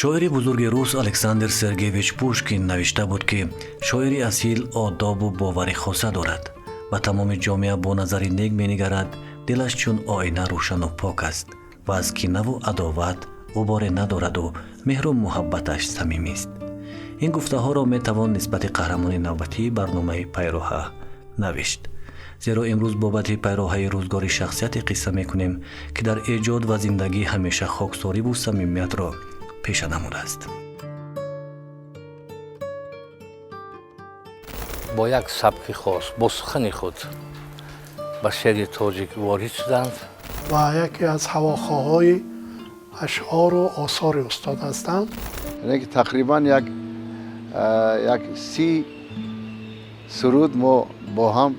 Шоири бузурги рус Александр Сергеевич Пушкин навишта буд, ки шоири асил одобу бовари хоса дорад, ба тамоми ҷомеа бо назари нек менигарад, дилаш чун оина рӯшану пок аст ва аз кинаву адоват ғуборе надораду меҳру муҳаббаташ самимист. Ин гуфтаҳоро метавон нисбати қаҳрамони навбатии барномаи «Пайроҳа» навишт, зеро имрӯз бобати пайроҳаи рӯзгори шахсияте қисса мекунем, ки дар эҷод ва зиндагӣ ҳамеша хоксориву самимиятро пеша намудааст. Бо як сабки хос, бо сухани худ ба шеъри тоҷик ворид шуданд. Ва яке аз ҳавохоҳои ашъору осори устод ҳастанд. Яъне ки тақрибан як 30 суруд мо бо ҳам,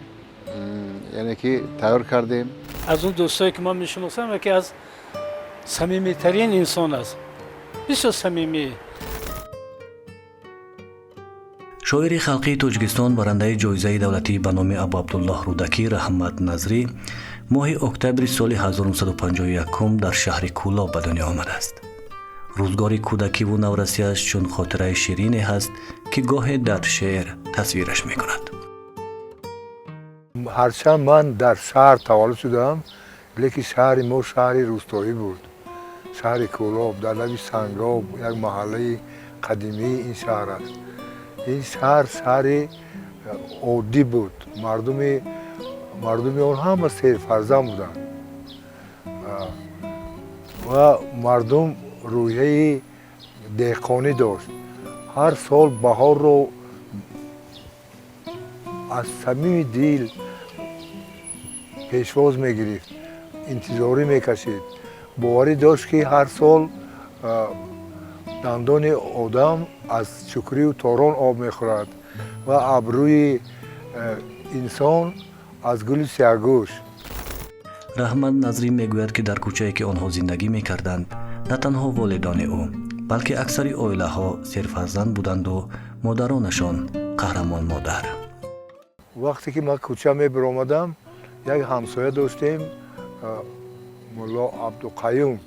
яъне ки, тайёр кардем. Аз он дӯстое, ки ман мешиносам, яке аз самимитарин инсон аст, бисёр самимӣ. Шоири халқии Тоҷикистон, барандаи ҷоизаи давлатӣ ба номи Абуабдуллоҳ Рӯдакӣ Раҳмат Назрӣ моҳи октябри соли 1951 дар шаҳри Кӯлоб ба дунё омадааст. Рӯзгори кӯдакиву наврасиаш чун хотираи ширине ҳаст, ки гоҳе дар шеър тасвираш мекунад. Ҳарчанд ман дар шаҳр таваллуд шудам, лекин шаҳри мо шаҳри рӯстоӣ буд. Шаҳри Кӯлоб дар лаби Сангоб, як маҳаллаи қадимии ин шаҳр аст. Ин шаҳр шаҳри оддӣ буд. Мардуми он ҳама серфарзанд буданд ва мардум рӯҳияи деҳқонӣ дошт. Ҳар сол баҳорро аз самими дил пешвоз мегирифт, интизорӣ мекашид, боварӣ дошт, ки ҳар сол дандони одам аз чукрию торон об мехӯрад ва абрӯи инсон аз гули сияҳгӯш. Раҳмат Назрӣ мегӯяд, ки дар кӯчае, ки онҳо зиндагӣ мекарданд, на танҳо волидони ӯ, балки аксари оилаҳо серфарзанд буданду модаронашон қаҳрамон модар. Вақте ки ман кӯча мебиромадам, як ҳамсоя доштем, мулло Абдуқаюм.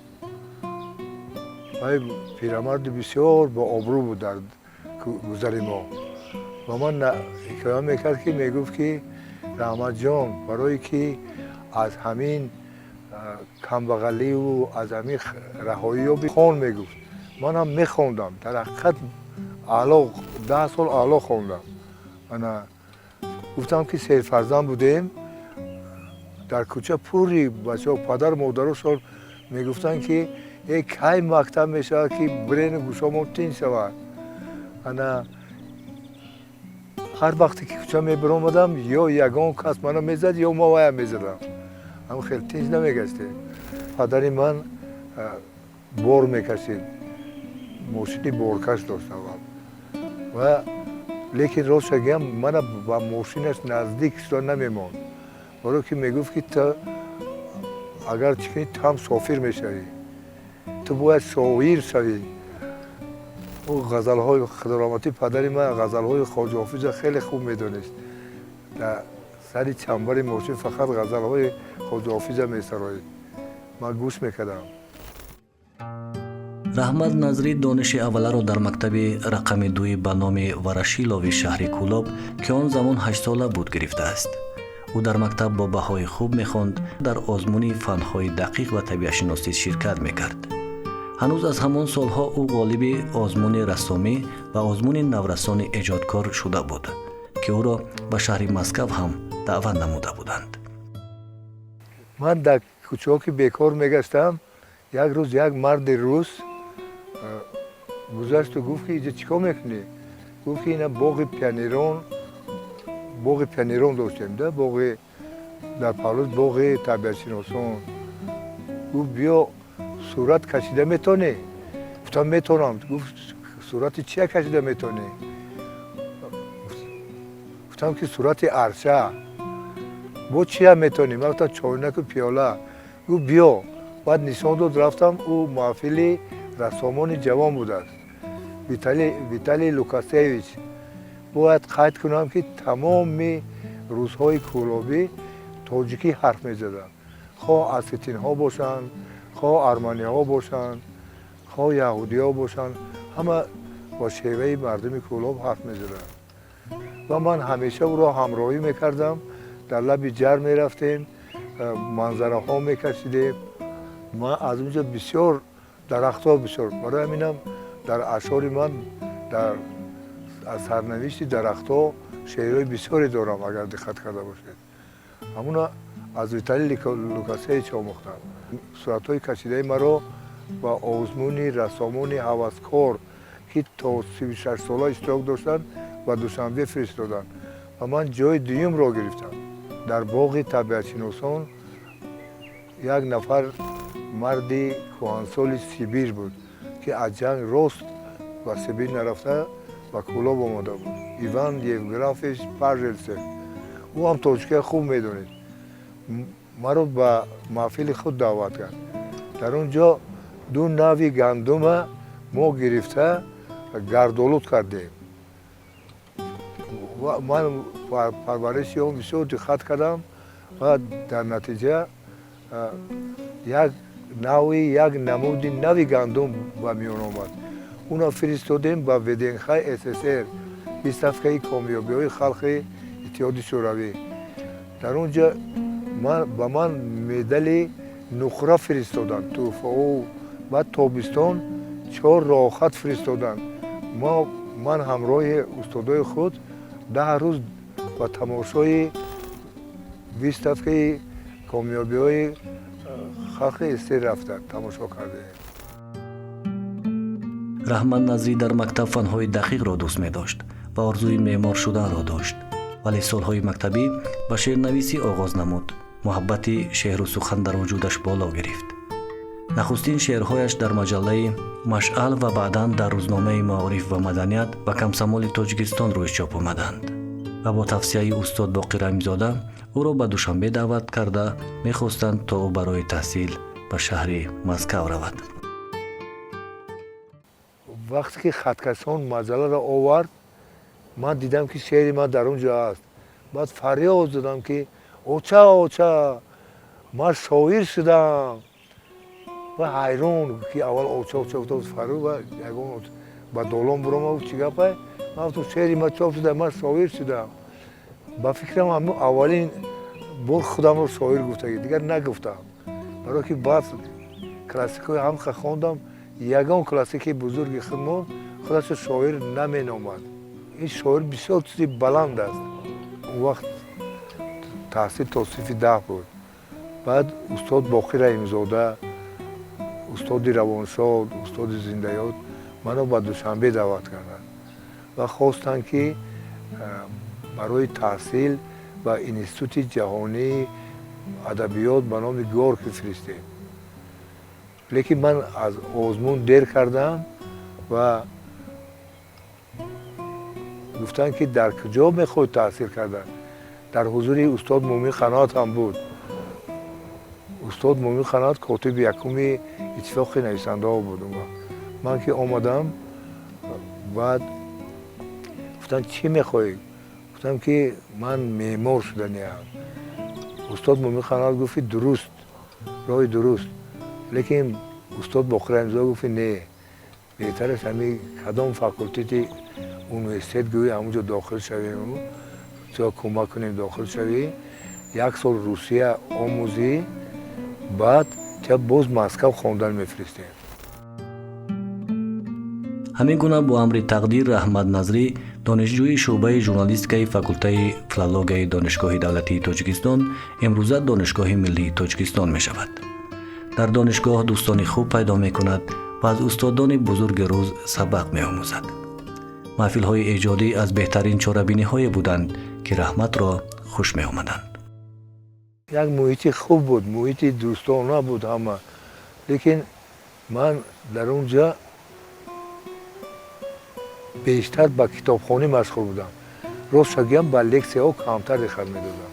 Вай пирамарди бисёр бо обрӯ буд дар гузари мо. Ба ман ҳикоя мекард, ки мегуфт, ки Раҳматҷон, барое ки аз ҳамин камбағаливу аз ҳамин раҳоӣ ёби, хон, мегуфт. Манам мехондам. Дар ҳақиқат аъло, 10 сол аъло хондам. Ана гуфтам, ки серфарзанд будем. Дар кӯча пурри бачаҳо, падару модарошон мегуфтанд, ки э, кай мактаб мешавад, ки бирену гӯшомон тинч шавад. Ана ҳар вақте ки кӯча мебиромадам, ё ягон кас мана мезад, ё ма вая мезадам. Ҳам хел тинч намегаштем. Падари ман бор мекашид, мошини боркаш дошт аввал. Ва лекин ростша гӯям, мана ба мошинаш наздик шуда намемонд, барое ки мегуфт, ки ту агар чӣ кунӣ, ту ҳам шофир мешавӣ, ту бояд шоир шавӣ. Ӯ ғазалҳои, худораҳматӣ, падари ман ғазалҳои Хоҷа Ҳофиза хеле хуб медонист. Дар сари чамбари мошин фақат ғазалҳои Хоҷа Ҳофиза месароид, ман гӯш мекардам. Раҳмат Назрӣ дониши авваларо дар мактаби рақами дуи ба номи Ворошилови шаҳри Кӯлоб, ки он замон 8-сола буд, гирифтааст. Ӯ дар мактаб бо баҳои хуб мехонд, дар озмуни фанҳои дақиқ ва табиатшиносӣ ширкат мекард. Ҳанӯз аз ҳамон солҳо ӯ ғолиби озмуни рассомӣ ва озмуни наврасони эҷодкор шуда буд, ки ӯро ба шаҳри Москав ҳам даъват намуда буданд. Ман дар кӯчаҳо ки бекор мегаштам, як рӯз як марди рус гузашту гуфт, ки иҷа чӣ кор мекунӣ? Гуфт, ки ина боғи пионерон, боғи пионерон доштем да, боғи дар паҳлӯз боғи табиатшиносон. Гуфт: «Биё, сурат кашида метонӣ?» Гуфтам: «Метонам». Гуфт: «Сурати чия кашида метонӣ?» Гуфтам, ки сурати арча. «Бо чия метонӣ?» Ман гуфтам: «Чойнаку пиёла». Гуфт: «Биё». Баъд нишон дод, рафтам. Ӯ маҳфили рассомони ҷавон будааст, Виталий Лукасевич. Бояд қайд кунам, ки тамоми рӯзҳои кӯлобӣ тоҷикӣ ҳарф мезаданд, хоҳ осетинҳо бошанд, хоҳ арманиҳо бошанд. Хоҳ яҳудиҳо бошанд, ҳама бо шеваи мардуми Кӯлоб ҳарф мезаданд. Ва ман ҳамеша ӯро ҳамроҳӣ мекардам, дар лаби ҷар мерафтем, манзараҳо мекашидем. Ман аз он ҷо бисёр дарахтҳо бисёр, барои ҳаминам дар ашъори ман дар аз сарнавишти дарахтҳо шеърҳои бисёре дорам, агар диққат карда бошед. Ҳамуна аз Виталий Лукасевич омӯхтам. Суратҳои кашидаи маро ба озмуни рассомони ҳаваскор, ки то 36 сола иштирок доштанд, ба Душанбе фиристоданд ва ман ҷои дуюмро гирифтам. Дар боғи табиатшиносон як нафар марди кӯҳансоли Сибир буд, ки аз ҷанг рост ба Сибир нарафта, ба Кӯлоб омода буд, Иван Евграфович Пажелсев. Ӯ ҳам тоҷикия хуб медонид. Маро ба маҳфили худ даъват кард. Дар он ҷо ду нави гандума мо гирифта гардолуд кардем. Ман парвариши он бисёр диққат кардам ва дар натиҷа як нави, як намуди нави гандум ба миён омад. Уно фиристодем ба ВДНХ СССР, выставкаи комёбиҳои халқи Иттиҳоди Шӯравӣ. Дар он ҷо ба ман медали нуқра фиристоданд, тӯҳфао. Баъд тобистон чор роҳхат фиристоданд. Ман ҳамроҳи устодои худ 10 рӯз ба тамошои выставкаи комёбиҳои халқи СССР рафта тамошо кардем. Раҳмат Назрӣ дар мактаб фанҳои дақиқро дӯст медошт ва орзуи меъмор шуданро дошт, вале солҳои мактабӣ ба шеърнависӣ оғоз намуд. Муҳаббати шеъру сухан дар вуҷудаш боло гирифт. Нахустин шеърҳояш дар маҷаллаи «Машъал» ва баъдан дар рӯзномаи «Маориф ва маданият» ва «Комсомоли Тоҷикистон» рӯи чоп омаданд ва бо тавсияи устод Боқир Раҳимзода ӯро ба Душанбе даъват карда мехостанд, то ӯ барои таҳсил ба шаҳри Москав равад. Вақте ки хаткашон маҷалларо овард, ман дидам, ки шеъри ман дар он ҷо аст. Баъд фарёд задам, ки оча, оча, ман шоир шудам. Ва ҳайрон, ки аввал оча, оча гуфта, фарёд ва ягон ба долон буромад, гуфт: «Чӣ гапай?» Ман гуфтам: «Шеъри ман чоп шуда, ман шоир шудам». Ба фикрам, ҳамн аввалин бор худамро шоир гуфтагӣ, дигар нагуфтам, барое ки баъд классикҳои ҳамха хондам, ягон классики бузурги худмон худашо шоир наменомад. Ин шоир бисёр чизи баланд аст. Он вақт таҳсил то синфи 10 буд. Баъд устод Боқир Раҳимзода, устоди равоншод, устоди зиндаёд, маро ба Душанбе даъват карданд ва хостанд, ки барои таҳсил ба Институти ҷаҳонии адабиёт ба номи Горький фиристем. Лекин ман аз озмун дер кардам ва гуфтанд, ки дар куҷо мехоҳӣ таҳсил кардан. Дар ҳузури устод Муъмин Қаноат ҳам буд. Устод Муъмин Қаноат котиби якуми Иттифоқи нависандаҳо буд он вақт. Ман ки омадам, баъд гуфтанд: «Чӣ мехоҳӣ?» Гуфтам, ки ман меъмор шуданиам. Устод Муъмин Қаноат гуфт, ки дуруст, роҳи дуруст, лекин устод Боқир Раҳимзода гуфт, не, беҳтараш ҳами кадом факултети университет гӯӣ, ҳамунҷо дохил шавем, ҷо кӯмак кунем, дохил шавӣ, як сол Русия омӯзӣ, баъд тя боз Москав хондан мефиристем. Ҳамин гуна бо амри тақдир Раҳмат Назрӣ донишҷӯи шӯъбаи журналистикаи факултаи филологияи Донишгоҳи давлатии Тоҷикистон, имрӯза Донишгоҳи миллии Тоҷикистон, мешавад. Дар донишгоҳ дӯстони хуб пайдо мекунад ва аз устодони бузурги рӯз сабақ меомӯзад. Маҳфилҳои эҷодӣ аз беҳтарин чорабиниҳое буданд, ки Раҳматро хуш меомаданд. Як муҳити хуб буд, муҳити дӯстона буд ҳама, лекин ман дар он ҷа бештар ба китобхонӣ машғул будам. Ростша гӯям, ба лексияҳо камтар диққат медодам.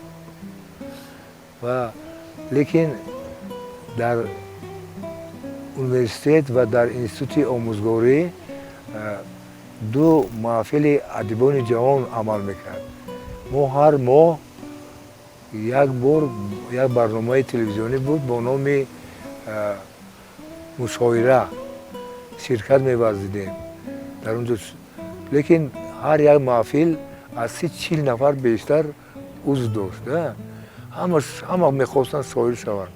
Ва лекин дар университет ва дар институти омӯзгорӣ ду маҳфили адибони ҷавон амал мекард. Мо ҳар моҳ як бор як барномаи телевизионӣ буд бо номи «Мушоира». Ширкат меварзидем дар он ҷо, лекин ҳар як маҳфил аз 30-40 нафар бештар узв дошт. Ҳама мехостанд шоир шаванд,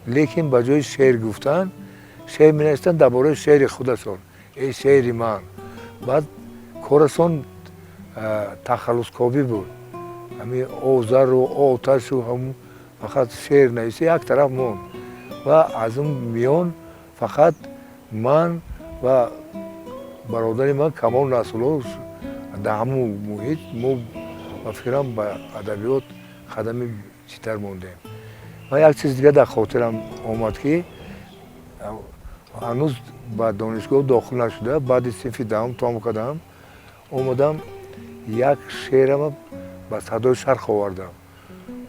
лекин ба ҷои шеър гуфтан шеър менавиштанд дар бораи шеъри худашон: «Эй, шеъри ман». Баъд корашон тахаллускобӣ буд, ҳамин озару оташу ҳамун. Фақат шеър нависта як тараф монд. Ва аз он миён фақат ман ва бародари ман Камол Насрулло дар ҳамун муҳит мо, ба фикрам, ба адабиёт қадами читар мондем. Ва як чиз дига дар хотирам омад, ки ҳанӯз ба донишгоҳ дохил нашуда, баъди синфи 10-ум тамом кардам, омадам, як шеърама ба «Садои Шарқ» овардам.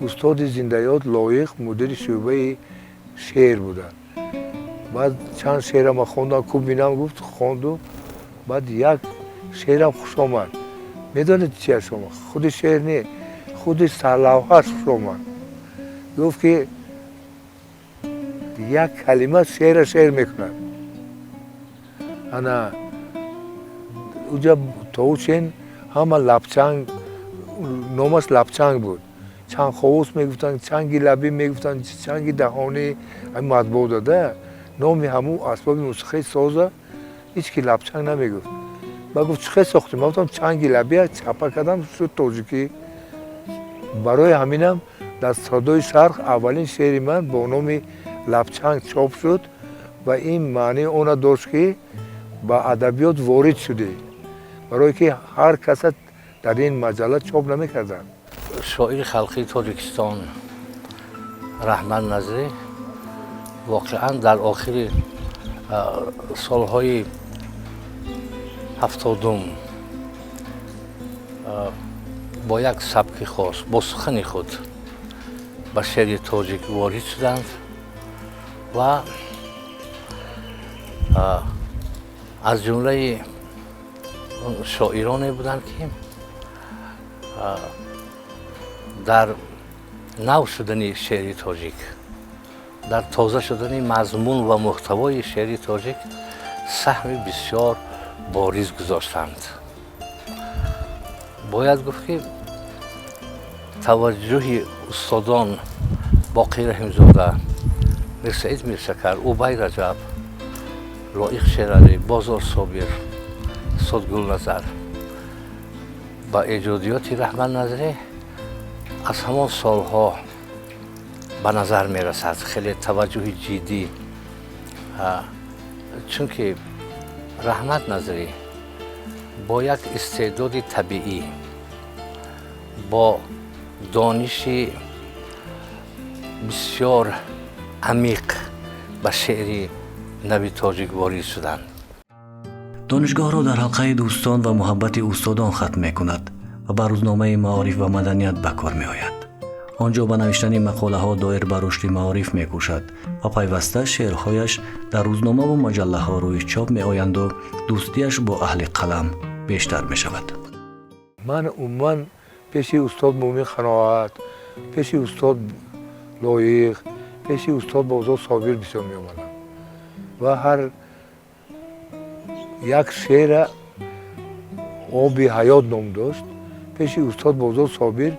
Устоди зиндаёд Лоиқ мудири шӯъбаи шеър буданд. Баъд чанд шеърама хондам. «Ку бинам», гуфт. Хонду баъд як шеърам хуш омад. Медонед, чиаш омад? Худи шеър не, худи сарлавҳаш хуш омад. Гуфт, ки як калима шеъра шеър мекунад. Ана уҷа тоучен ҳама лабчанг, номаш лабчанг буд, чангховус мегуфтанд, чанги лабӣ мегуфтанд, чанги даҳонӣ. Ҳами матбуот дада номи ҳамун асбоби мусиқии соза ҳеч ки лабчанг намегуфт. Ба гуфт: «Чӣ хел сохтӣ?» Ман гуфтам: «Чанги лабия чапа кардам, шуд тоҷикӣ». Барои ҳаминам дар «Садои Шарқ» аввалин шеъри ман бо номи «Лабчанг» чоп шуд. Ва ин маънии онро дошт, ки ба адабиёт ворид шудӣ, барое ки ҳар каса дар ин маҷалла чоп намекарданд. Шоири халқии Тоҷикистон Раҳмат Назрӣ воқеан дар охири солҳои 70-ум бо як сабки хос, бо сухани худ ба шеъри тоҷик ворид шуданд ва аз ҷумлаи шоироне буданд, ки дар нав шудани шеъри тоҷик, дар тоза шудани мазмун ва муҳтавои шеъри тоҷик саҳми бисёр бориз гузоштанд. Бояд гуфт, ки таваҷҷӯҳи устодон Боқӣ Раҳимзода, Мирсаид Миршакар, Убай Раҷаб, Лоиқ Шералӣ, Бозор Собир, устод Гулназар ба эҷодиёти Раҳмат Назрӣ аз ҳамон солҳо ба назар мерасад, хеле таваҷҷӯҳи ҷиддӣ, чунки Раҳмат Назрӣ бо як истеъдоди табиӣ, бо дониши бисёр амиқ ба шеъри нави тоҷик ворид шуданд. Донишгоҳро дар ҳалқаи дӯстон ва муҳаббати устодон хатм мекунад ва ба рӯзномаи «Маориф ва маданият» ба кор меояд. Он ҷо ба навиштани мақолаҳо доир ба рушди маориф мекӯшад ва пайваста шеърҳояш дар рӯзномаву маҷаллаҳо рӯи чоп меоянду дӯстиаш бо аҳли қалам бештар мешавад. Ман умуман пеши устод Муъмин Қаноат, пеши устод Лоиқ, пеши устод Бозор Собир бисёр меомадам ва ҳар як шеъра «Оби ҳаёт» ном дошт. Пеши устод Бозор Собир,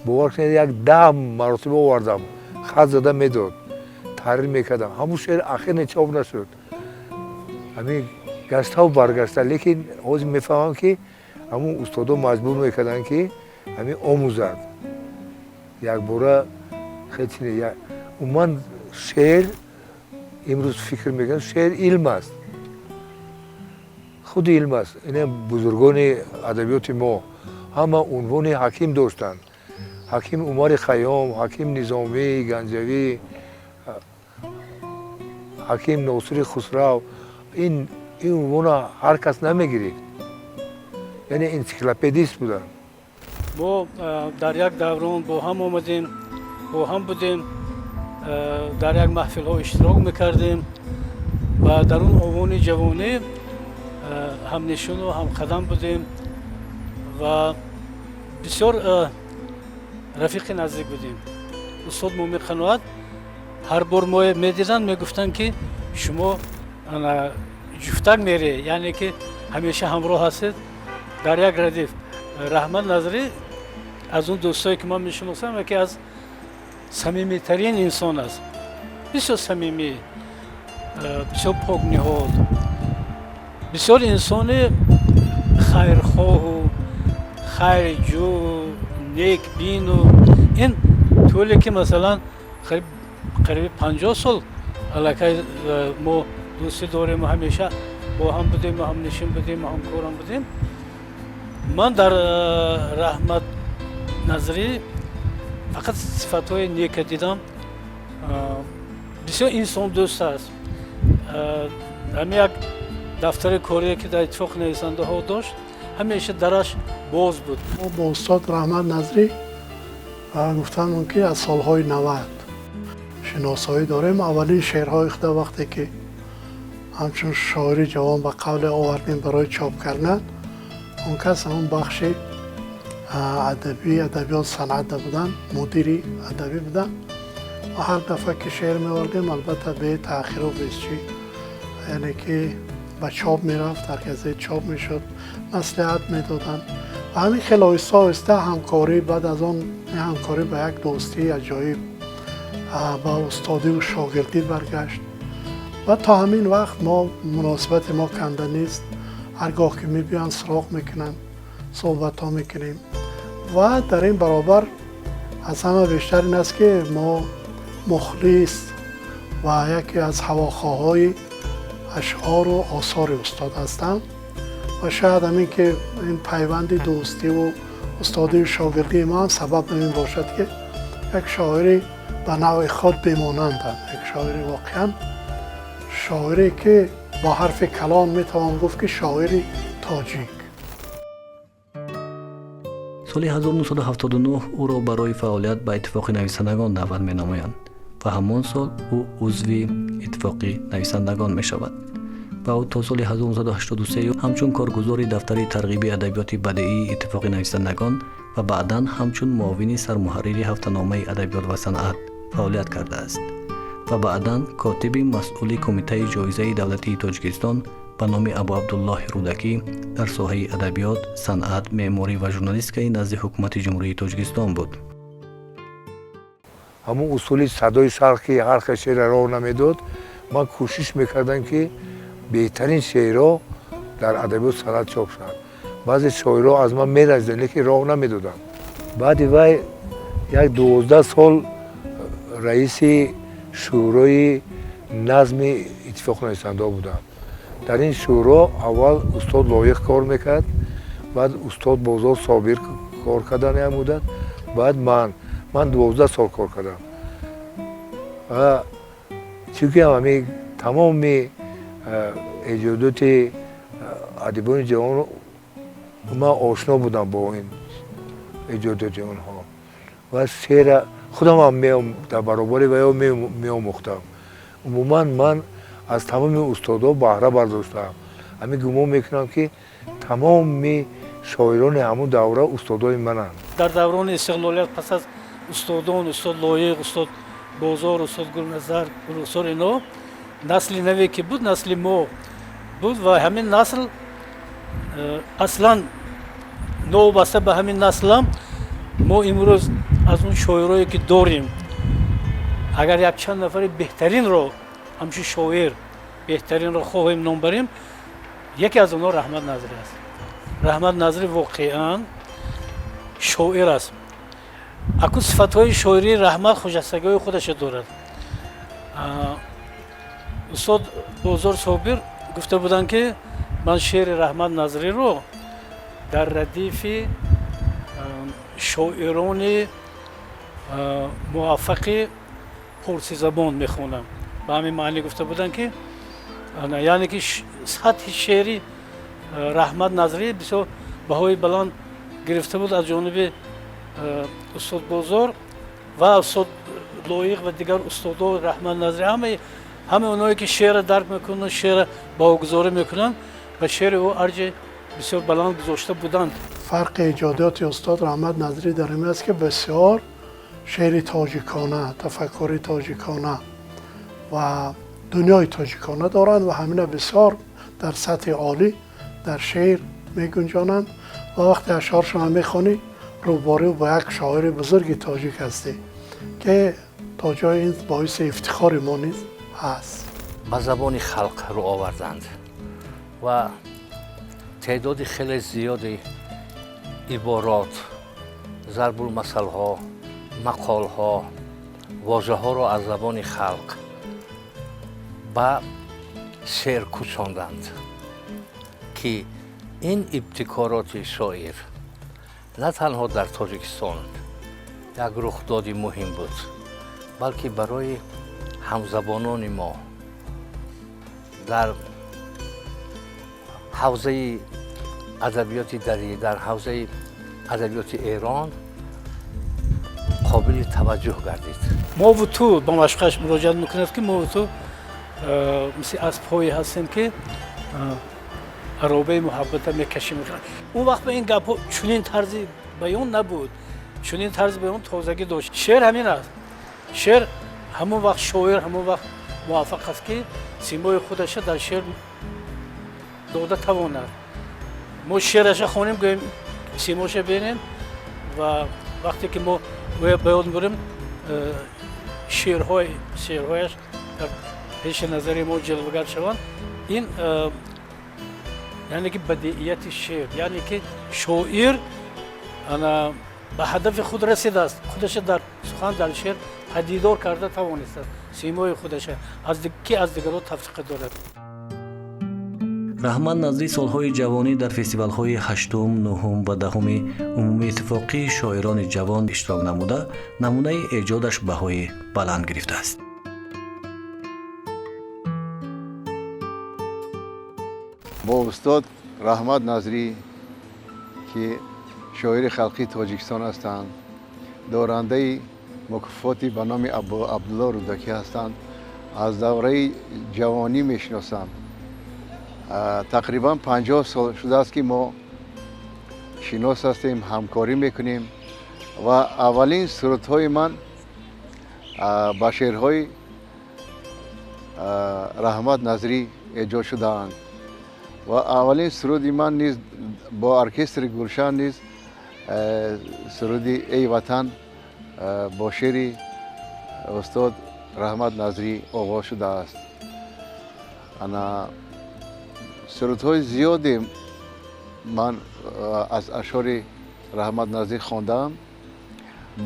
бовар кунед, як 10 маротиба овардам, хат зада медод, таҳрир мекардам. Ҳамун шеър ахир чоп нашуд. Ҳамин гаштаву баргашта. Лекин ҳозир мефаҳмам, ки ҳамун устодо маҷбур мекарданд, ки ҳамин омӯзад якбора. Хеле умуман шеър, имрӯз фикр мекунам, шеър илм аст, худи илм аст. Ина бузургони адабиёти мо ҳама унвони ҳаким доштанд: ҳаким Умари Хайём, ҳаким Низомии Ганҷавӣ, ҳаким Носири Хусрав. Ин унвонро ҳар кас намегирифт, яъне энсиклопедист буданд. Мо дар як даврон бо ҳам омадем, бо ҳам будем, дар як маҳфилҳо иштирок мекардем ва дар он овони ҷавонӣ ҳамнишину ҳамқадам будем ва бисёр рафиқи наздик будем. Устод Муъмин Қаноат ҳар бор мо медиданд, мегуфтанд, ки шумо ана Ҷуфтак мере, яъне ки ҳамеша ҳамроҳ ҳастед дар як радиф. Раҳмат Назарӣ аз он дӯстое, ки ман мешиносам, яке аз самимитарин инсон аст, бисёр самимӣ, бисёр покниҳод, бисёр инсони хайрхоҳу хайрҷӯ, некбину. Ин тӯле ки, масалан, қариби 50 сол аллакай мо дӯстӣ дорему, ҳамеша бо ҳам будему, ҳамнишин будему, ҳамкорам будем. Ман дар Раҳмат Назарӣ фақат сифатҳои нека дидам. Бисёр инсондӯст аст. Ҳамин як дафтари корие, ки дар Иттифоқи нависандаҳо дошт, ҳамеша дараш боз буд. Мо бо устод Раҳмат Назрӣ, гуфтан мумкин, аз солҳои 90 шиносоӣ дорем. Аввалин шеърҳои худа вақте ки ҳамчун шоири ҷавон, ба қавле, овардем барои чоп кардан, он кас ҳамон бахши адабӣ, адабиёт, санъатда буданд, мудири адабӣ буданд ва ҳар дафъа ки шеър меовардем, албатта, бетаъхиру бесчӣ, яъне ки ба чоп мерафт, дар газет чоп мешуд, маслиҳат медоданд ва ҳамин хел оҳиста оҳиста ҳамкорӣ, баъд аз он ҳамкорӣ ба як дӯстии аҷоиб, ба устодиву шогирдӣ баргашт ва то ҳамин вақт мо муносибати мо канда нест. Ҳар гоҳ ки мебиёянд, суроғ мекунанд, суҳбатҳо мекунем ва дар ин баробар аз ҳама бештар ин аст, ки мо мухлис ва яке аз ҳавохоҳҳои ашъору осори устод ҳастам ва шояд ҳамин ки ин пайванди дӯстиву устодию шогирдии мо ҳам сабаб ҳамин бошад, ки як шоири ба навъи худ бемонанданд, як шоири воқеан, шоире ки бо ҳарфи калон метавон гуфт, ки шоири тоҷик. Соли 1979 ӯро барои фаъолият ба Иттифоқи нависандагон даъват менамоянд ва ҳамон сол ӯ узви Иттифоқи нависандагон мешавад ва ӯ то соли 1983 ҳамчун коргузори дафтари тарғиби адабиёти бадеии Иттифоқи нависандагон ва баъдан ҳамчун муовини сармуҳаррири ҳафтаномаи «Адабиёт ва санъат» фаъолият кардааст ва баъдан котиби масъули Кумитаи ҷоизаи давлатии Тоҷикистон ба номи Абуабдуллоҳи Рӯдакӣ дар соҳаи адабиёт, санъат, меъморӣ ва журналистикаи назди Ҳукумати Ҷумҳурии Тоҷикистон буд. Ҳамон усули «Садои Шарқ», ки ҳар хел шеъра роҳ намедод, ман кӯшиш мекардам, ки беҳтарин шеърҳо дар «Адабиёт, санъат» чоп шавад. Баъзе шоирҳо аз ман меразиданд, лекин роҳ намедоданд. Баъди вай як 12 сол раиси Шӯрои назми Иттифоқи нависандаҳо будам. Дар ин шӯро аввал устод Лоиқ кор мекард, баъд устод Бозор Собир кор кардан як муддат, баъд ман 12 сол кор кардам. Чунки ҳами тамоми эҷодоти адибони ҷавон ман ошно будам бо ин эҷодоти онҳо ва шеъра худамам дар баробари ваё меомӯхтам. Умуман, ман аз тамоми устодҳо баҳра бардоштаам. Ҳамин гумон мекунам, ки тамоми шоирони ҳамун давра устодои мананд. Дар даврони истиқлолият, пас аз устодон, устод Лоиқ, устод Бозор, устод Гулназар, Гулрухсор, ино насли наве ки буд, насли мо буд ва ҳамин насл аслан новобаста ба ҳамин наслам, мо имрӯз аз он шоирое, ки дорем, агар якчанд нафари беҳтаринро, ҳамчун шоир беҳтаринро хоҳем ном барем, яке аз онҳо Раҳмат Назрӣ аст. Раҳмат Назрӣ воқеан шоир аст. Акун сифатҳои шоирии Раҳмат хуҷастагиҳои худашо дорад. Устод Бозор Собир гуфта буданд, ки ман шеъри Раҳмат Назриро дар радифи шоирони муваффақи форсизабон мехонам. Ба ҳамин маънӣ гуфта буданд, ки яъне ки сатҳи шеъри Раҳмат Назрӣ бисёр баҳои баланд гирифта буд аз ҷониби устод Бозор ва устод Лоиқ ва дигар устодо. Раҳмат Назрӣ, ҳамаи оное, ки шеърро дарк мекунанд, шеърро баҳогузорӣ мекунанд, ба шеъри ӯ арҷи бисёр баланд гузошта буданд. Фарқи эҷодиёти устод Раҳмат Назрӣ дар ин аст, ки бисёр шеъри тоҷикона, тафаккури тоҷикона ва дунёи тоҷикона доранд ва ҳамина бисёр дар Дар сатҳи олӣ дар шеър мегунҷонанд ва вақте ашъоршонро мехонӣ, рӯбарӯ ба як шоири бузурги тоҷик ҳастӣ, ки то ҷои ин боиси ифтихори мо низ ҳаст. Ба забони халқ рӯ оварданд ва теъдоди хеле зиёди иборот, зарбулмасалҳо, мақолҳо, вожаҳоро аз забони халқ ба шеър кӯчонданд, ки ин ибтикороти шоир на танҳо дар Тоҷикистон як рухдоди муҳим буд, балки барои ҳамзабонони мо дар ҳавзаи адабиёти дарӣ, дар ҳавзаи адабиёти Эрон қобили таваҷҷӯҳ гардид. Мову ту ба машқаш муроҷиат мекунад, ки мову ту мисли аспҳое ҳастем, ки аробаи муҳаббата мекашем. Он вақт ба ин гапҳо чунин тарзи баён набуд, чунин тарзи баён тозагӣ дошт. Шеър ҳамин аст. Шеър ҳамон вақт, шоир ҳамон вақт муваффақ аст, ки симои худаша дар шеър дода тавонад. Мо шеъраша хонем, гӯем, симоша бинем ва вақте ки мо ба ёд мебарем, шеърҳояш дар пеши назари мо ҷилвагар шаванд. Ин яъне ки бадиияти шеър, яъне ки шоир ана ба ҳадафи худ расидааст, худаша дар сухан, дар шеър падидор карда тавонистааст, симои худаша ки аз дигарон тафриқа дорад. Раҳмат Назрӣ солҳои ҷавонӣ дар фестивалҳои ҳаштум, нуҳум ва даҳуми умумииттифоқии шоирони ҷавон иштирок намуда, намунаи эҷодаш баҳои баланд гирифтааст. Бо устод Раҳмат Назрӣ, ки шоири халқии Тоҷикистон ҳастанд, дорандаи мукофоти ба номи Абдулло Рӯдакӣ ҳастанд, аз давраи ҷавонӣ мешиносам. Тақрибан 50 сол шудааст, ки мо шинос ҳастем, ҳамкорӣ мекунем ва аввалин сурудҳои ман ба шеърҳои Раҳмат Назрӣ эҷод шудаанд ва аввалин суруди ман низ бо оркестри Гулшан низ суруди «Эй ватан» бо шеъри устод Раҳмат Назрӣ оғоз шудааст. Ана сурудҳои зиёде ман аз ашъори Раҳмат Назрӣ хондаам.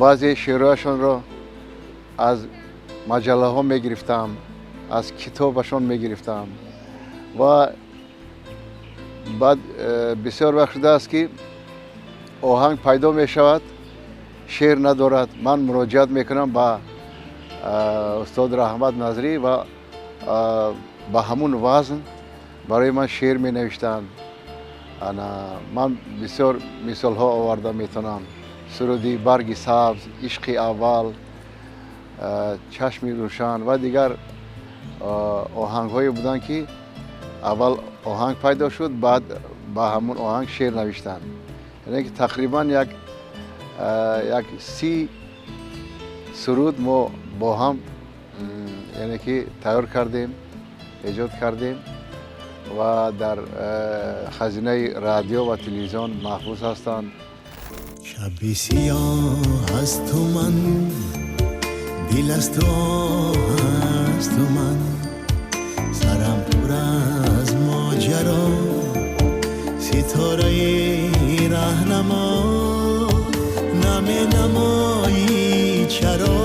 Баъзе шеърҳояшонро аз маҷаллаҳо мегирифтам, аз китобашон мегирифтам ва баъд бисёр вақт шудааст, ки оҳанг пайдо мешавад, шеър надорад. Ман муроҷиат мекунам ба устод Раҳмат Назрӣ ва ба ҳамун вазн барои ман шеър менавиштанд. Ана ман бисёр мисолҳо оварда метавонам: суруди «Барги сабз», «Ишқи аввал», «Чашми рӯшан» ва дигар оҳангҳое буданд, ки аввал оҳанг пайдо шуд, баъд ба ҳамун оҳанг шеър навиштанд. Яъне ки тақрибан як 30 суруд мо бо ҳам, яъне ки, тайёр кардем, эҷод кардем ва дар хазинаи радио ва телевизион маҳфуз ҳастанд. Шаби сиёҳ аз ту ман, дил аз ту, аз ту ман, сарам пур аз моҷаро, ситораи раҳнамо, наменамоӣ чаро,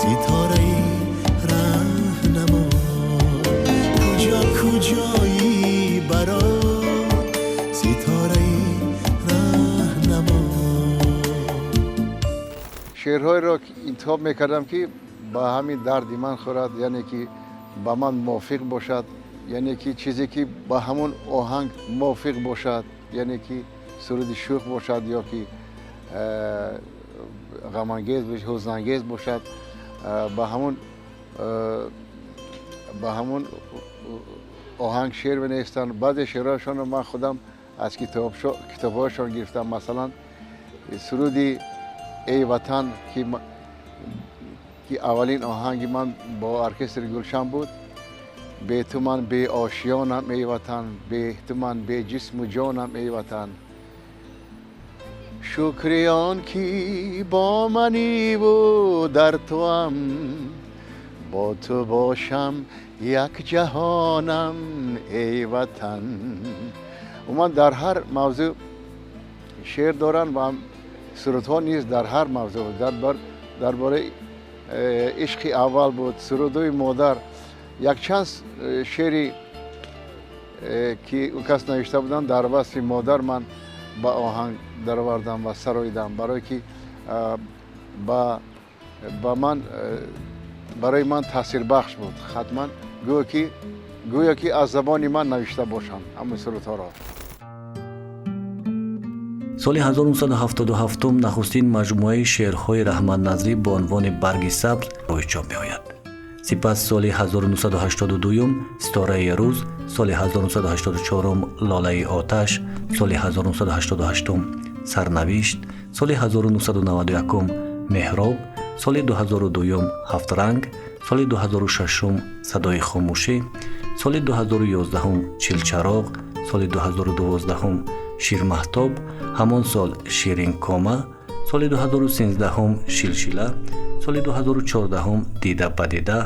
ситораи раҳнамо, куҷо куҷоӣ баро, ситораи раҳнамо. Шеърҳоеро интихоб мекардам, ки ба ҳамин дарди ман хӯрад, яъне ки ба ман мувофиқ бошад, яъне ки чизе ки ба ҳамон оҳанг мувофиқ бошад, яъне ки суруди шӯх бошад ё ки ғамангез, ҳузнангез бошад, ба ҳамон оҳанг шеър менавистанд. Баъзе шеърҳояшонро ман худам аз китобҳояшон гирифтам. Масалан, суруди «Эй ватан», ки аввалин оҳанги ман бо оркестри Гулшан буд. Бе ту ман беошёнам, эй Ватан, бе ту ман беҷисму ҷонам, эй Ватан. Шукри он ки бо маниву дар туам, бо ту бошам як ҷаҳонам, эй Ватан. Умуман, дар ҳар мавзӯъ шеър доранд ва сурудҳо низ дар ҳар мавзӯъ. Дар бораи ишқи аввал буд, сурудҳои модар, якчанд шеъри ки ӯ кас навишта буданд дар васфи модар, ман ба оҳанг даровардам ва сароидам, барое ки ба ман барои ман таъсирбахш буд. Ҳатман гӯё ки аз забони ман навишта бошанд ҳамин сурудҳоро. Соли 1977 нахустин маҷмӯаи шеърҳои Раҳмат Назрӣ бо унвони «Барги сабз» рӯи чоп меояд. Сипас соли 1982 «Ситораи рӯз», соли 1984 «Лолаи оташ», соли 1988 «Сарнавишт», соли 1991 «Меҳроб», соли 2002 «Ҳафтранг», соли 2006 «Садои хомӯшӣ», соли 2011 «Чилчароғ», соли 2012 «Ширмаҳтоб», ҳамон сол «Ширинкома», соли 2013 «Шилшила», соли 2014 «Дида ба дида»,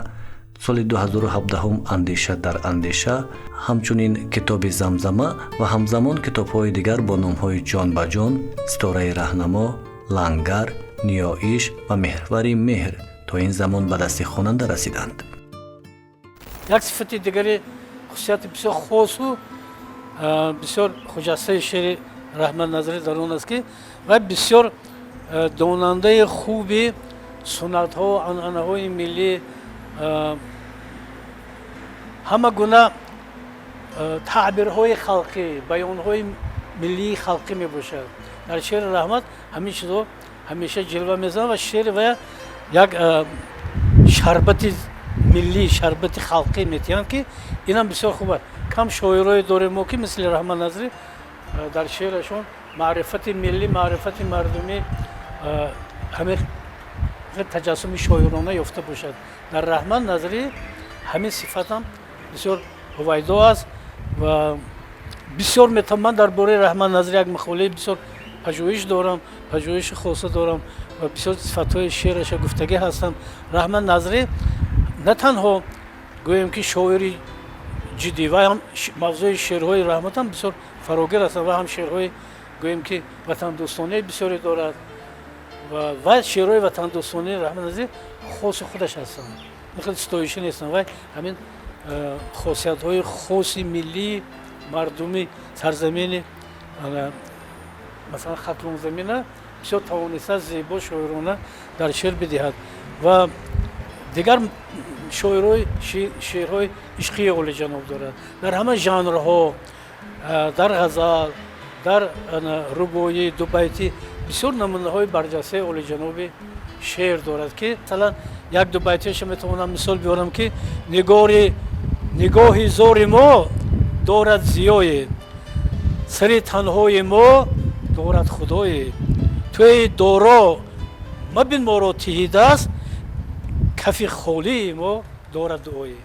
соли 2017 «Андеша дар андеша», ҳамчунин китоби замзама ва ҳамзамон китобҳои дигар бо номҳои «Ҷон ба ҷон», «Ситораи раҳнамо», «Лангар», «Ниёиш» ва «Меҳрвари меҳр» то ин замон ба дасти хонанда расиданд. Як сифати дигари, хусусияти бисёр хосу бисёр хуҷастаи шеъри Раҳмат Назарӣ дар он аст, ки вай бисёр донандаи хуби суннатҳо, анъанаҳои миллӣ, ҳама гуна таъбирҳои халқӣ, баёнҳои миллии халқӣ мебошад. Дар шеъри Раҳмат ҳамин чизҳо ҳамеша ҷилва мезанад ва шеъри вая як шарбати миллӣ, шарбати халқӣ метиҳанд, ки инам бисёр хуб аст. Кам шоирое дорем мо, ки мисли Раҳмат Назрӣ дар шеърашон маърифати миллӣ, маърифати мардумӣ ҳамин таҷассуми шоирона ёфта бошад. Дар Раҳмат Назрӣ ҳамин сифатам бисёр ҳувайдо аст ва бисёр ман дар бораи Раҳмат Назрӣ як мақолаи бисёр пажӯҳиш дорам, пажӯҳиши хоса дорам ва бисёр сифатҳои шеъраша гуфтагӣ ҳастам. Раҳмат Назрӣ на танҳо, гӯем, ки шоири ҷиддӣ, вай ҳам мавзӯи шеърҳои Раҳматам бисёр фарогир ҳастанд ва ҳам шеърҳои, гӯем, ки ватандӯстонии бисёре дорад ва шеърҳои ватандӯстонии Раҳмат Назрӣ хоси худаш ҳастанд, хеле ситоишӣ нестанд. Вай ҳамин хосиятҳои хоси миллии мардуми сарзамини, масалан, Хатлонзамина бисёр тавониста зебо, шоирона дар шеър бидиҳад. Ва дигар шоирҳои шеърҳои ишқии олиҷаноб дорад дар ҳама жанрҳо, дар ғазал, дар рубоӣ, дубайтӣ бисёр намунаҳои барҷастаи олиҷаноби шеър дорад, ки масалан як дубайтиашо метавонам мисол биёрам, ки нигори нигоҳи зори мо дорад зиёе, сари танҳои мо дорад Худое. Туи доро, мабин моро тиҳидаст, кафи холии мо дорад дуое.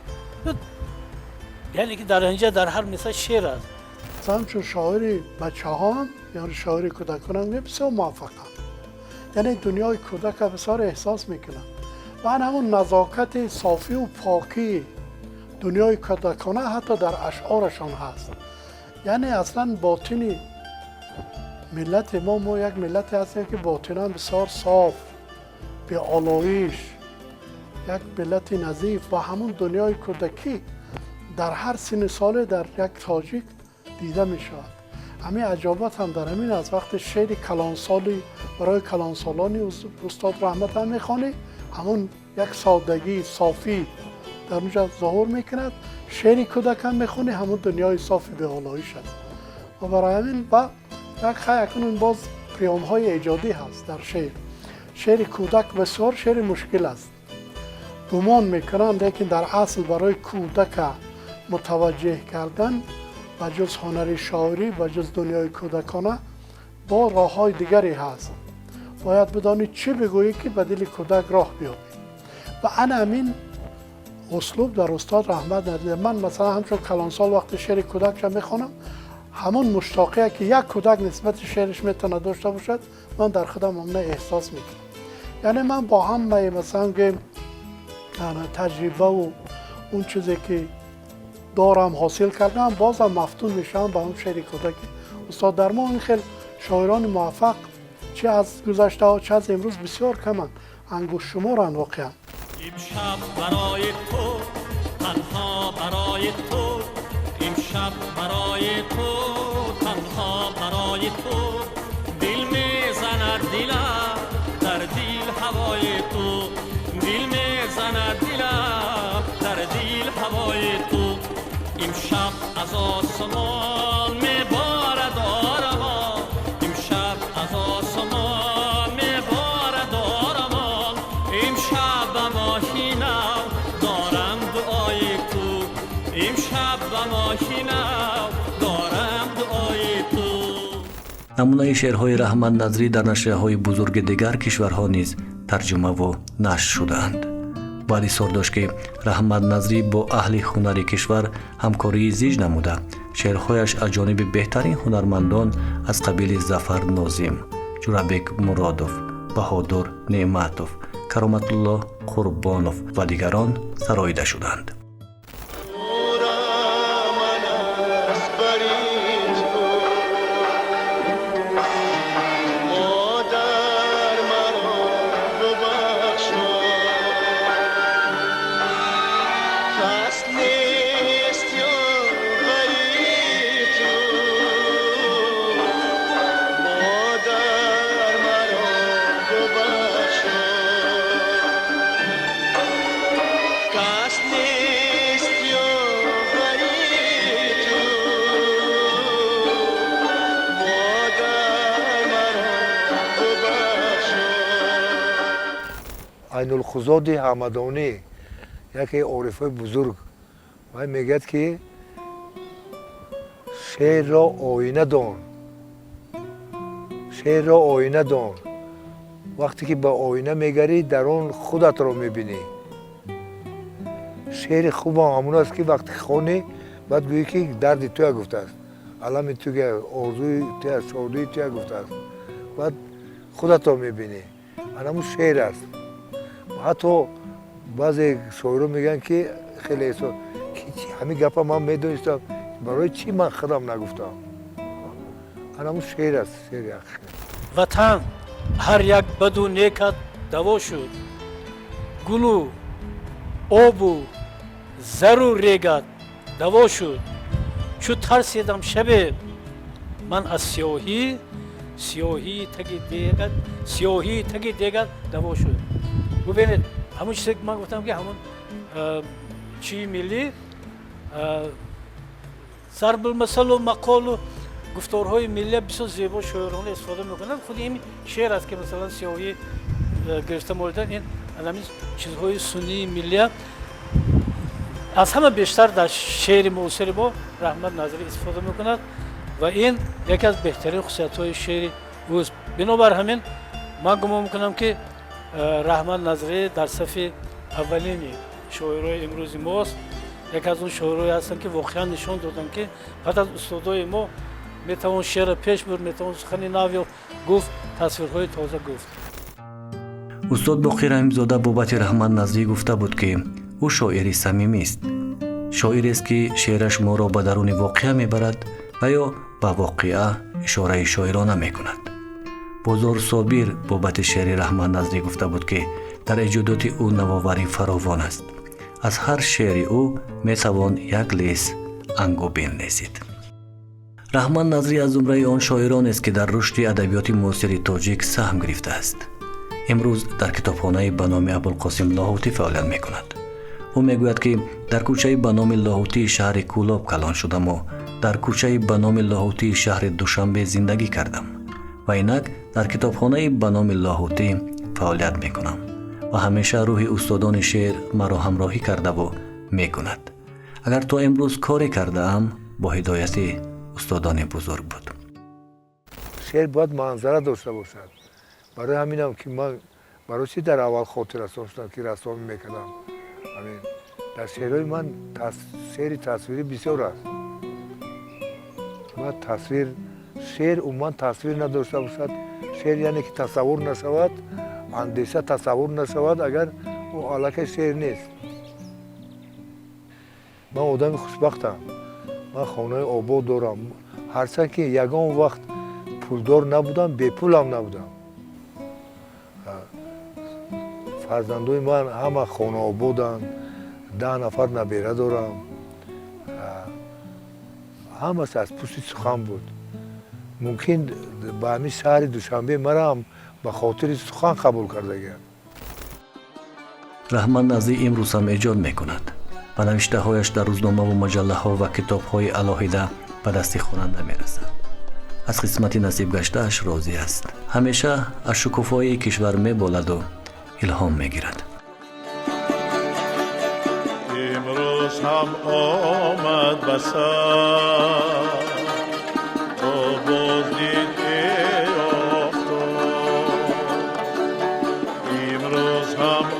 Яъне ки дар инҷа дар ҳар мисра шеър аст. Ҳамчун шоири бачаҳоам, яъне шоири кӯдаконам, бисёр муваффақам. Яъне дунёи кӯдака бисёр эҳсос мекунам ва ан ҳамун назокати софию покии дунёи кӯдакона ҳатто дар ашъорашон ҳаст. Яъне аслан ботини миллати мо, мо як миллате ҳастем, ки ботинан бисёр соф, беолоиш, як миллати назиф ва ҳамун дунёи кӯдакӣ дар ҳар синни соле дар як тоҷик дида мешавад. Ҳамин аҷобат ҳам дар ҳамин аст. Вақте шеъри калонсоли барои калонсолони устод Раҳмат ҳам мехонӣ, ҳамун як содагӣ, софӣ дар онҷа зуҳур мекунад. Шеъри кӯдак ҳам мехонӣ, ҳамун дунёи софи беолоиш аст. Ва барои ҳамин ба як хай акнун боз приёмҳои эҷодӣ ҳаст дар шеър. Шеъри кӯдак бисёр шеъри мушкил аст, гумон мекунанд, лекин дар асл барои кӯдака мутаваҷҷеҳ кардан ба ҷуз ҳунари шоирӣ, ба ҷуз дунёи кӯдакона бо роҳҳои дигаре ҳаст. Бояд бидонӣ чӣ бигӯӣ, ки ба дили кӯдак роҳ биёбӣ. Ва ана ҳамин Услуб дар устод Раҳмат Назрӣ. Ман, масалан, ҳамчун калонсол вақти шеъри кӯдакша мехонам, ҳамон муштоқие, ки як кӯдак нисбати шеъриш метавонад дошта бошад, ман дар худам ҳамна эҳсос мекунам. Яъне ман бо ҳамаи, масалан, гӯем, таҷрибаву он чизе, ки дорам, ҳосил кардам, бозам мафтун мешавам ба он шеъри кӯдаки устод. Дар мо ин хел шоирони муваффақ, чи аз гузаштаҳо, чи аз имрӯз, бисёр каманд, ангуштшуморанд воқеан. Имшаб барои ту, танҳо барои ту, имшаб барои ту, танҳо барои ту дил мезанад дилам, дар дил ҳавои ту, дил мезанад дилам, дар дил ҳавои ту. Имшаб аз осмон меборад оромон, имшаб аз осмон меборад оромон, имшаб ба моҳи нав дорам дуои ту, имшаб ба моҳи нав дорам дуои ту. Намунаи шеърҳои Раҳмат Назрӣ дар нашрияҳои бузурги дигар кишварҳо низ тарҷумаву нашр шудаанд. Бояд изҳор дошт, ки Раҳмат Назрӣ бо аҳли ҳунари кишвар ҳамкории зич намуда, шеърҳояш аз ҷониби беҳтарин ҳунармандон аз қабили Зафар Нозим, Ҷурабек Муродов, Баҳодур Неъматов, Кароматулло Қурбонов ва дигарон сароида шуданд. Айнулхузоди Ҳамадонӣ, яке орифои бузург, вай мегӯяд, ки шеърро оина дон, шеърро оина дон. Вақте ки ба оина мегарӣ, дар он худатро мебинӣ. Шеъри хубам ҳамон аст, ки вақте хонӣ, баъд гӯӣ, ки дарди туя гуфтааст, алами туя, орзуи туя, шодии туя гуфтааст, баъд худатро мебинӣ. Анамун шеър аст. Ҳатто баъзе шоиро мегӯянд, ки хеле ҳамин гапа ман медонистам, барои чӣ ман худам нагуфтам? Анамун шеър аст, шеъри ҳақиқӣ. Ватан, ҳар як баду некат даво шуд, гулу обу зару регат даво шуд. Чу тарсидам шабе ман аз сиёҳӣ, сиёҳии таги дегат, сиёҳии таги дегат даво шуд. Бубинед, ҳамон чизе, ки ман гуфтам, ки ҳамон чии миллӣ, зарбулмасалу мақолу гуфторҳои миллия бисёр зебо, шоирона истифода мекунанд. Худи ин шеър аст, ки, масалан, сиёҳӣ гирифта молидан, ин ҳамин чизҳои суннии миллия аз ҳама бештар дар шеъри муосири мо Раҳмат Назрӣ истифода мекунад ва ин яке аз беҳтарин хусусиятҳои шеъри ӯст. Бинобар ҳамин ман гумон мекунам, ки Раҳмат Назрӣ дар сафи аввалини шоирои имрӯзи мост. Яке аз он шоирое ҳастанд, ки воқеан нишон доданд, ки баъд аз устодои мо метавон шеърро пеш бурд, метавон сухани нав ёфт, гуфт, тасвирҳои тоза гуфт. Устод Боқир Раҳимзода бобати Раҳмат Назрӣ гуфта буд, ки ӯ шоири самимист, шоирест, ки шеъраш моро ба даруни воқеа мебарад ва ё ба воқеа ишораи шоирона мекунад. Бозор Собир бобати шеъри Раҳмат Назрӣ гуфта буд, ки дар эҷодоти ӯ навоварӣ фаровон аст, аз ҳар шеъри ӯ метавон як лес ангубин лесид. Раҳмат Назрӣ аз зумраи он шоиронест, ки дар рушди адабиёти муосири тоҷик саҳм гирифтааст. Имрӯз дар китобхонаи ба номи Абулқосим Лоҳутӣ фаъолият мекунад. Ӯ мегӯяд, ки дар кӯчаи ба номи Лоҳутии шаҳри Кӯлоб калон шудаму дар кӯчаи ба номи Лоҳутии шаҳри Душанбе зиндагӣ кардам ва инак дар китобхонаи ба номи Лоҳутӣ фаъолият мекунам ва ҳамеша рӯҳи устодони шеър маро ҳамроҳӣ кардаву мекунад. Агар то имрӯз коре кардаам, бо ҳидояти устодони бузург буд. Шеър бояд манзара дошта бошад. Барои ҳаминам, ки ман барои чӣ дар аввал хотиррасон шудам, ки рассомӣ мекардам, ҳамин. Дар шеърҳои ман шеъри тасвирӣ бисёр аст. Ман тасвир, шеър умуман тасвир надошта бошад, шеър яъне ки тасаввур нашавад, андеша тасаввур нашавад, агар ӯ аллакай шеър нест. Ман одами хушбахтам, ман хонаи обод дорам. Ҳарчанд ки ягон вақт пулдор набудам, бепулам набудам. Фарзандои ман ҳама хонаободанд, 10 нафар набера дорам. Ҳамаш аз пушти сухан буд. Мумкин, ба ҳамин шаҳри Душанбе мараам ба хотири сухан қабул кардагиам. Раҳмат Назрӣ имрӯз ҳам эҷод мекунад ва навиштаҳояш дар рӯзномаву маҷаллаҳо ва китобҳои алоҳида ба дасти хонанда мерасад. Аз қисмати насибгаштааш розӣ аст, ҳамеша аз шукуфоии кишвар меболаду илҳом мегирад. Имрӯз ҳам омад ба сар бо боздид, эй офтоб, имрӯз ҳам.